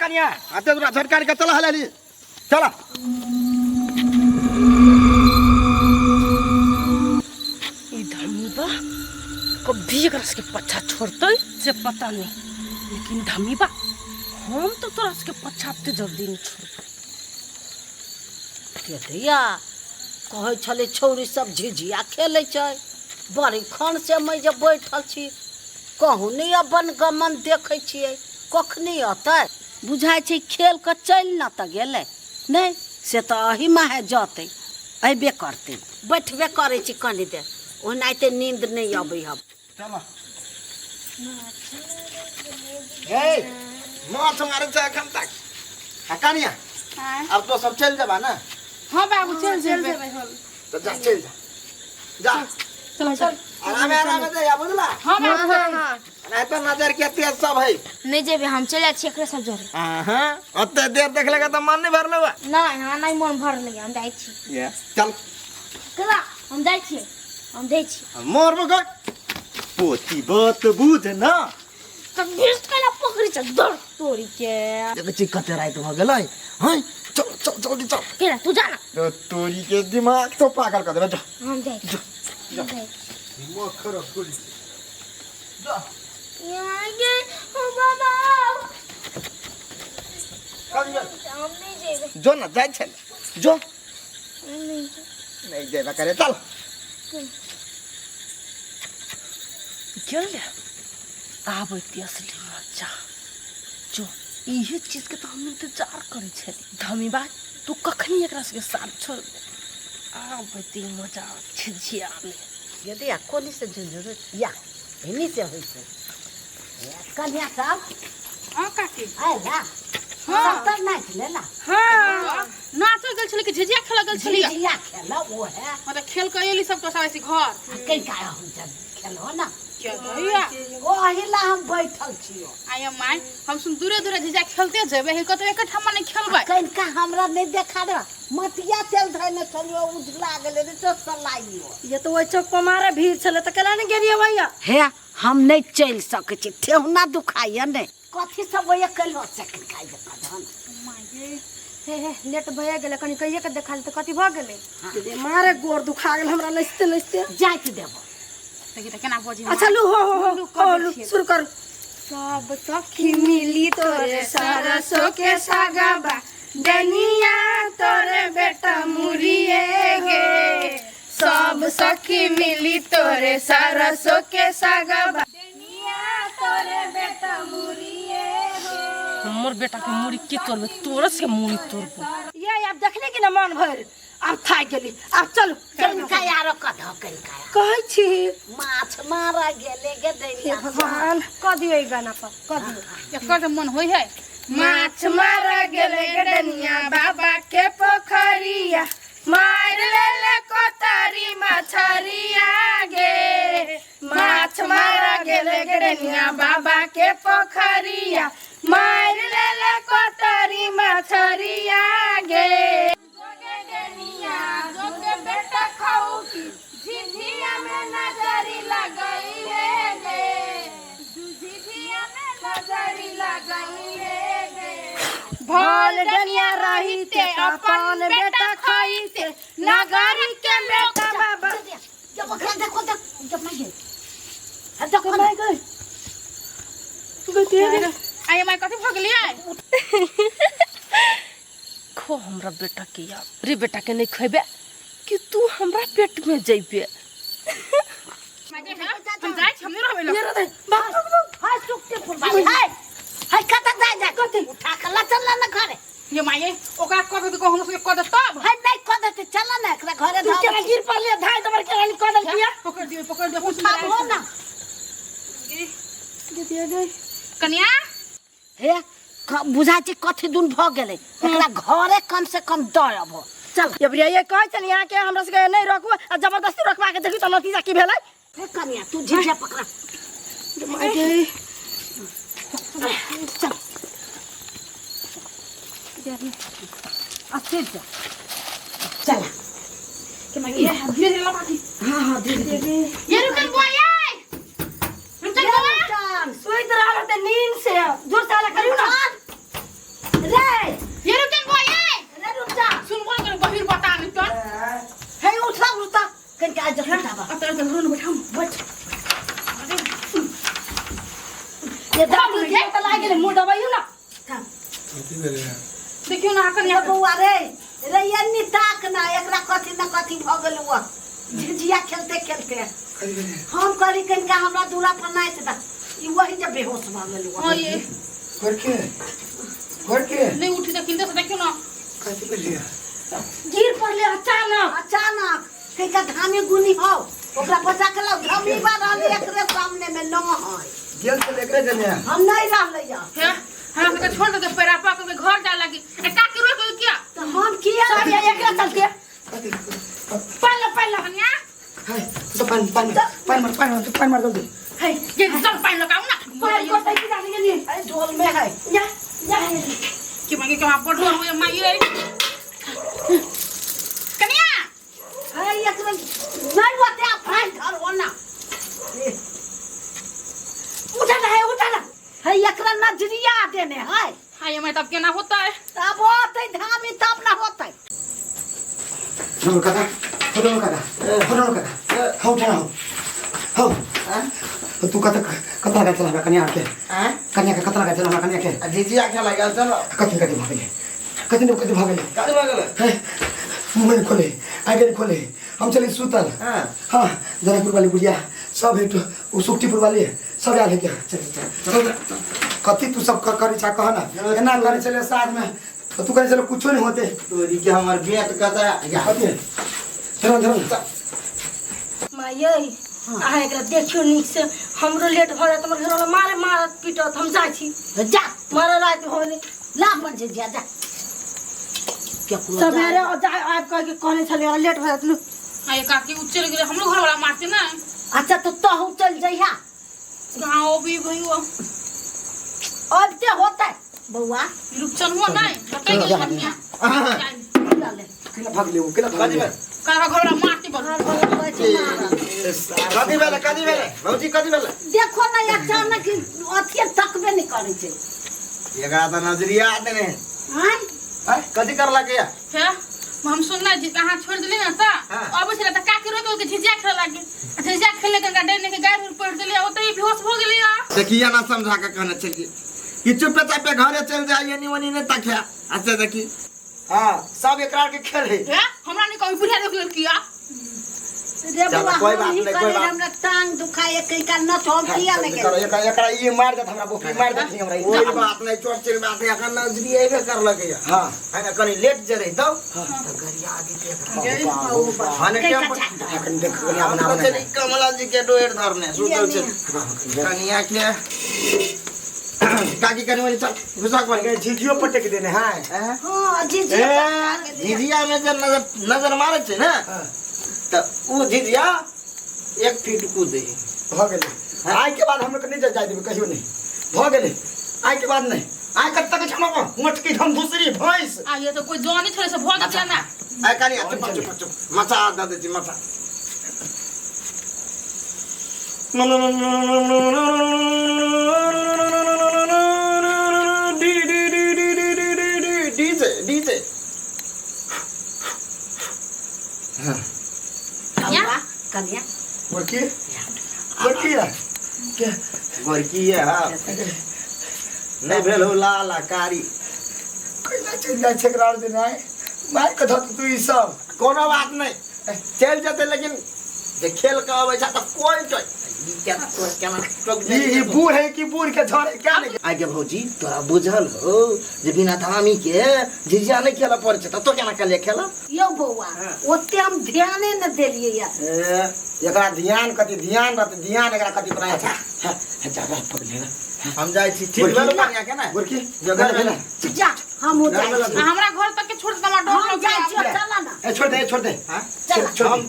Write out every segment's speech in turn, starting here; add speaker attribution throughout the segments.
Speaker 1: कनिया
Speaker 2: अते तोरा झटकार के चला हलाली चला।
Speaker 3: ई धमीबा कभी एकरा सबके पछा छोड़तै से पता नहीं, लेकिन धमीबा हम तो तोरा सबके पछा एते जल्दी नहीं छोड़बै।
Speaker 4: के धिया कहै छलै छौड़ी सब झिझिया खेलै छै, बड़ी खन से मै जे बैठल छी, कहूँ नहि अपन गमन देखै छियै, कखनी अतै? बुझाइ छै खेल कऽ चलि न तऽ गेलै नहि, से तऽ अही माहे जतै, अयबे करतै। बैठबे करै छी कनी देर, ओनाहिते नींद नहि अबै हम।
Speaker 2: चलो ए माछ मारे छै एखन तक। आ कनिया अब तो सब चल जेबा ना?
Speaker 5: हाँ बाबू चल जेबै।
Speaker 2: तो जा चल जा जा।
Speaker 5: चलो चल
Speaker 2: आरामे आरामे जा बुझला?
Speaker 5: हाँ बाबू।
Speaker 6: हाँ।
Speaker 2: नहीं तो नजर के तेज सब है।
Speaker 6: नहीं जेबे हम, चल जाइ छी एकरे सब जरे।
Speaker 2: हाँ ओते देर देखले तो मन नहीं भरलो बा।
Speaker 6: नहीं हमरा नहीं मन भरल, हम जाइ छी।
Speaker 2: ये चल
Speaker 6: कला हम जाइ छी, हम जाइ छी।
Speaker 2: मोर मगर पोती बात बुझ ना।
Speaker 6: तऽ घिस केना पकड़ी छ दर तोरी के।
Speaker 2: देखै छी कते राति भऽ गेलै। हैं चल चल जल्दी चल।
Speaker 6: केना तू जा ना।
Speaker 2: तो तोरी के दिमाग तो पागल कर देबे। जा
Speaker 6: हम जाइ छी, हम जाइ छी।
Speaker 2: दिमाग खराब करी जा।
Speaker 6: यहाँ गे ओ बाबा
Speaker 2: कभी
Speaker 6: हम नहीं जेबै।
Speaker 2: जो ना जाइ छै जो।
Speaker 6: नहीं
Speaker 2: नहीं जेबे करे चल।
Speaker 3: गेल आबै असली मजा जो इहे चीज के तो हम इंतजार करै छली। धमीबा तू कखनी एकरा सबके साथ छोड़बे? आबै मजा झिझिया में।
Speaker 4: यदि आ कोनी से झुंझुरु या एनी से होइ छै। कन्या सब
Speaker 5: हाँ काकी
Speaker 4: आयला? हाँ सब तऽ नाचि लेला।
Speaker 5: हाँ नाचो गेल छलै कि झिझिया खेलऽ गेल छलियै?
Speaker 4: झिझिया खेल ओ है।
Speaker 5: हाँ तऽ खेल के एली सब तो सब घर।
Speaker 4: कनिका हम जब खेलहो ना।
Speaker 5: के दैया
Speaker 4: ओ अहिला हम बैठल छियो।
Speaker 5: आय my हम सुन दूरे दूरे झिझिया खेलते जेबै, हे कतौ एक ठाम नहि खेलबै।
Speaker 4: कनिका हमरा नहि देखा दे, मटिया तेल धैने छलियो उजला गेलै रे तो सलाइयो।
Speaker 3: ये तो ओहि चौक पर मारे भीड़ छलै तऽ केना नहि गेलियै भैया?
Speaker 4: हे हम नहि चलि सकै छी, ठेहुना दुखाइया ने। कथी सब होइया कहियो से कनिका जे कदन।
Speaker 6: हे हे लेट भए गेलै, कनी कहिए के देखा तऽ कथी भऽ गेलै?
Speaker 3: दीदी मारे गोर दुखा गेल हमरा नचते नचते।
Speaker 4: जाति देबो।
Speaker 5: देखी तऽ केना बजी।
Speaker 3: अच्छा लू हो हो हो हो लू शुरू कर।
Speaker 6: सब सखी मिली तोरे सरसों के सागबा डनिया तोरे बेटा मुरिए गे। सब सखी मिली तोरे सरसों के सागबा डनिया तोरे बेटा मुरिए गे।
Speaker 3: हमर बेटा के मुड़ी के तोड़बे? तोरस के मुड़ी तोड़बो। ये आब देखली कि ना मन भरि आब थाकि गेली, आब चलू।
Speaker 4: कनिका आरो कदो कनिका
Speaker 3: कहै छी
Speaker 4: माछ मारा गेले गे दैया।
Speaker 3: हे भगवान
Speaker 6: कऽ दियौ ई गाना पर कऽ दियौ।
Speaker 5: एकर तऽ मन होइ है।
Speaker 6: माछ मारा गेले गडनिया बाबा के पोखरिया, मार लेले कोतारी मछरिया गे। माछ मारा गेले गडनिया बाबा के पोखरिया, मार लेले कोतारी मछरिया गे। जोगे बेटा खाऊ की झिझिया में नजरी लगई है गे। झिझिया में नजरी लगई है गे। भल डनिया रहिते अपन बेटा खाइते नगरी के बेटा बाबा।
Speaker 4: जब ओकरा देखो देख जब माय गेल देखो
Speaker 3: माय गई गई।
Speaker 5: आय my कथी भऽ गेलियै?
Speaker 3: खो हमरा बेटा के यार रे, बेटा के नहीं खेबे कि तू हमरा पेट में जइबे?
Speaker 5: हम जाइ छी, हम नहि रहबै लग।
Speaker 3: ये रे बाप
Speaker 4: हाय सुखते फुलबारी हाय हाय कतऽ जाय जाय कथी उठा के ला चल ना घरे।
Speaker 5: ये माये ओकरा कऽ देतै कहूँ, हमरा सबके कऽ देत तब।
Speaker 4: हाय नहीं कऽ देतै, चल ना एकरा घरे।
Speaker 3: तू केना गिर पड़ले धाय दबर केना नहीं कऽ देलकिया?
Speaker 5: पकड़ दियौ पकड़ दियौ।
Speaker 4: उठाबो ना।
Speaker 3: दीदी गई
Speaker 5: कनिया
Speaker 4: हे बुझाइ छै कथी दुन भऽ गेलै एकरा घरे, कम से कम दऽ अबो चल।
Speaker 3: ये भैया ये कहै छली अहाँके हमरा सबके नहि रोकू आ जबरदस्ती रोकवा के देखी तऽ नतीजा की भेलै।
Speaker 4: हे कनिया तू झिझिया पकड़ा। चल अस्थिर जा चल।
Speaker 5: धीरे धीरे लगा।
Speaker 4: हाँ हाँ धीरे धीरे।
Speaker 5: ये रुकन बुआ, ये रुकन बुआ।
Speaker 3: सुति रहल होतै नींद से, जोर से हल्ला करियौ ना।
Speaker 4: ये दादी
Speaker 5: ये त लागि गेलै मुँह दबाइयो ना। देखियो ना कनिया
Speaker 4: बौआ रे रे एन्नी ताक ना, एकरा कथी न कथी भऽ गेल। वो झिझिया खेलते खेलते हम कहली कनिका हमरा दूरा पर नाचि दे, ई वही जे बेहोश भऽ गेल।
Speaker 5: हां ये
Speaker 1: करके करके
Speaker 5: नहीं उठी त किनते से देखियो ना
Speaker 1: कथी भेलिया?
Speaker 3: गिर पड़ले अचानक।
Speaker 4: अचानक कनिका धामी गुनी हो, ओकरा बचा के लाओ। धमी बा रहले एकरे सामने में न है
Speaker 1: गेल छल एकरे जने।
Speaker 4: हम नहीं रहले या
Speaker 5: हे हमरा सबके छोड़ दे पैरापा के घर जा लागी ए का के रोक किया
Speaker 4: तो हम किया
Speaker 3: सब ये एकरा चलते
Speaker 1: कथी?
Speaker 3: पालो पालो
Speaker 5: कनिया
Speaker 1: हाय तो पानी पानी पानी मार, पानी मार, पानी मार जल्दी।
Speaker 5: हे ये चल पानी लगाऊ ना।
Speaker 3: पानी को सही जाने के लिए
Speaker 4: अरे ढोल में है
Speaker 3: या या
Speaker 5: कि मांगे के वहां पढ़ो हो माई रे कनिया
Speaker 4: है एकरे नहीं होते आप फाइन धर हो ना।
Speaker 3: उठा है उठा ना
Speaker 4: है एकरा नजरिया देने है।
Speaker 5: हाय मैं तब केना होता है?
Speaker 4: तब होते धामी तब ना होते।
Speaker 1: नमो काका, हो नमो काका, हो नमो काका, हो उठा हो हो तू कत कत लगा चल हमरा कन्या के, कन्या के कत लगा चल हमरा कन्या के।
Speaker 2: झिझिया खेला गेल चलो।
Speaker 1: कथी कथी भऽ गेलै? कथी ने कथी भऽ गेलै?
Speaker 2: कथी भऽ गेलै?
Speaker 1: मुँह नहीं खोले, आगे नहीं खोले, हम चली सुतल।
Speaker 2: हाँ।
Speaker 1: हाँ जनकपुर वाली बुढ़िया सब है तो उ सुक्तिपुर वाली सब आयल है क्या? चल चल कथी तू सब करी छा कह ना, एना करे चले साथ में तो तू करे चले कुछो नहीं होते।
Speaker 2: तोरी के हमर बेट कता
Speaker 1: कथी चलो चलो
Speaker 3: माये अहाँ एकरा देखियो नीक से, हमरो लेट भऽ जायत, हमर घरवाला मारे मारत पीटत, हम जाइ छी
Speaker 4: जा
Speaker 3: मारे राति भऽ गेलै।
Speaker 4: ला अपन झिझिया जा
Speaker 3: सवेरे जाय आबि कह के कहने छलियै लेट भऽ जायत। लू
Speaker 5: हाय काकी उ चल गेलै हमरो घर वाला मारते ना।
Speaker 4: अच्छा तो तहु चल जइहा
Speaker 5: गाँव भी भइयो
Speaker 4: अब ते होते बौआ
Speaker 5: रुपचन हुआ नहीं बताई गेल कनिया
Speaker 4: चले
Speaker 1: केना भाग ले, केना भाग
Speaker 2: कथी
Speaker 1: ले?
Speaker 2: भेल?
Speaker 5: का घर वाला मारते बस
Speaker 4: घर वाला कहै छै मारत।
Speaker 2: कथी भेलै? कथी भेलै भौजी? कथी भेलै?
Speaker 4: देखो ना अचानक अथिये तकबे नहीं करै छै।
Speaker 2: एकरा तऽ नजरिया देने
Speaker 4: आँय
Speaker 2: कथी करलक या?
Speaker 5: हे हम सुनना जी अहाँ छोड़ देली ना त
Speaker 2: हाँ।
Speaker 5: अबै छलै त काकी रोक के झिझिया खेले लागी, झिझिया खेले के डर के गाय पड़ देली ओतै बेहोश भ गेली।
Speaker 2: देखिए ना समझा के कहने चलिए कि चुपे चापे घरे चल जाइए नी ओनी नहीं तकिया। अच्छा देखी
Speaker 1: हाँ सब एकरा के खेल है।
Speaker 5: हे हमरा नहीं कभी बुढ़िया देख लेल किया
Speaker 4: रे
Speaker 2: चलो,
Speaker 4: बौआ
Speaker 2: कोई बात
Speaker 4: हम ही
Speaker 2: नहीं, कोई
Speaker 4: करे
Speaker 2: बात
Speaker 4: हमरा टांग दुखाए कहीं का न हम किया नहीं
Speaker 1: एकरा
Speaker 4: गेल।
Speaker 1: एकरा एकरा ई मार देत हमरा, बोकी मार देत हमरा।
Speaker 2: कोई बात नहीं, छोट छिन बात है, अखन नजरी अयबे करलक या।
Speaker 1: हाँ
Speaker 2: है ना कनी लेट जे रहितौ तऽ गरिया दिते एकरा। हाँ ने
Speaker 4: कहीं का
Speaker 2: टेम्पो
Speaker 4: झाड़ दो।
Speaker 1: अखन देख कनिया
Speaker 2: हम
Speaker 1: बना
Speaker 2: तऽ
Speaker 1: बना
Speaker 2: चली कमला जी के डोर धरने सुतल छै कनिया के। काकी कनी मनी चल घुसा के बन।
Speaker 1: झिझियो पटक देने है।
Speaker 4: हाँ झिझिया
Speaker 2: ए झिझिया में जे नजर नजर मारे छै ना तऽ उ झिझिया 1 फीट कूदे
Speaker 1: भऽ गेलै। आइ के बाद हम नहीं जाय देबै कहियो नहीं, भऽ गेलै आइ के बाद नहीं। आइ कत तक छमा मोटकी हम दूसरी भैंस
Speaker 5: आ ये तो कोई जानी छले से भ गेल ना।
Speaker 2: आइ कनिया चुप चुप चुप मचा दऽ दै छी मचा। D D D D D D D D DJ DJ.
Speaker 4: कनिया कनिया
Speaker 1: गोरकी गोरकी है के
Speaker 2: गोरकी है। हाँ नहीं भेल हो लाल आ कारी
Speaker 1: कैला चलि जाइ छै एकरा दिन आइ मारि कऽ धऽ तू ई सब।
Speaker 2: कोनो बात नहीं चलि जेतै, लेकिन जे खेल के अबै छै तऽ कोई तो ई केना तोड़ केना टोक
Speaker 1: ई ई बूढ़ है कि बूढ़ के झड़ है क्या नहीं?
Speaker 2: आगे भौजी तोरा बुझल हो जे बिना धामी के झिझिया नहीं खेलऽ पड़ै छै, तऽ तो केना केलियै खेलऽ?
Speaker 4: यौ बौआ ओते हम ध्याने न देलियै या।
Speaker 1: एकरा ध्यान कथी ध्यान रहतै, ध्यान एकरा कथी बनाया छै। जा जा पकड़ ले
Speaker 2: हम जाइ छी। ठीक भेल कनिया के ना?
Speaker 1: गोरकी
Speaker 2: जो घर
Speaker 1: भेल।
Speaker 4: जा हम हो जाइ छी।
Speaker 5: हमरा घर तक के छोड़ दे हमरा डर
Speaker 4: हम जाइ
Speaker 5: लग
Speaker 4: छी चल ना।
Speaker 1: ए छोड़ दे छोड़ दे।
Speaker 2: हां
Speaker 4: चल
Speaker 1: छोड़
Speaker 2: हम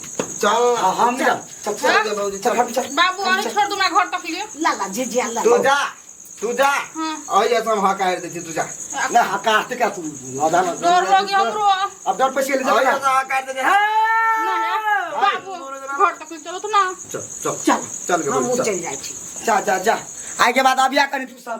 Speaker 2: चल।
Speaker 1: हां हम चल चल
Speaker 2: चल भौजी
Speaker 1: चल
Speaker 2: चल।
Speaker 1: चल
Speaker 5: बाबू अरे छोड़ दो हमरा घर तक लिए।
Speaker 4: ला ला झिझिया ला।
Speaker 2: तू जा तू जा।
Speaker 5: हां
Speaker 2: ओए हम हकाएर दै छी तू जा।
Speaker 1: ना हकाते का तू लदा ना
Speaker 5: डर लगे हमरो।
Speaker 1: अब डर पैसे ले जा
Speaker 2: ओए हम हकाएर दै छी।
Speaker 5: ना बाबू घर तक चलो तो ना।
Speaker 2: चल चल
Speaker 4: चल
Speaker 2: चल गे
Speaker 4: हम
Speaker 2: भौजी, चल।
Speaker 4: चल जाइ छी।
Speaker 1: जा जा जा आइ के बाद अबिया कनी तू सब।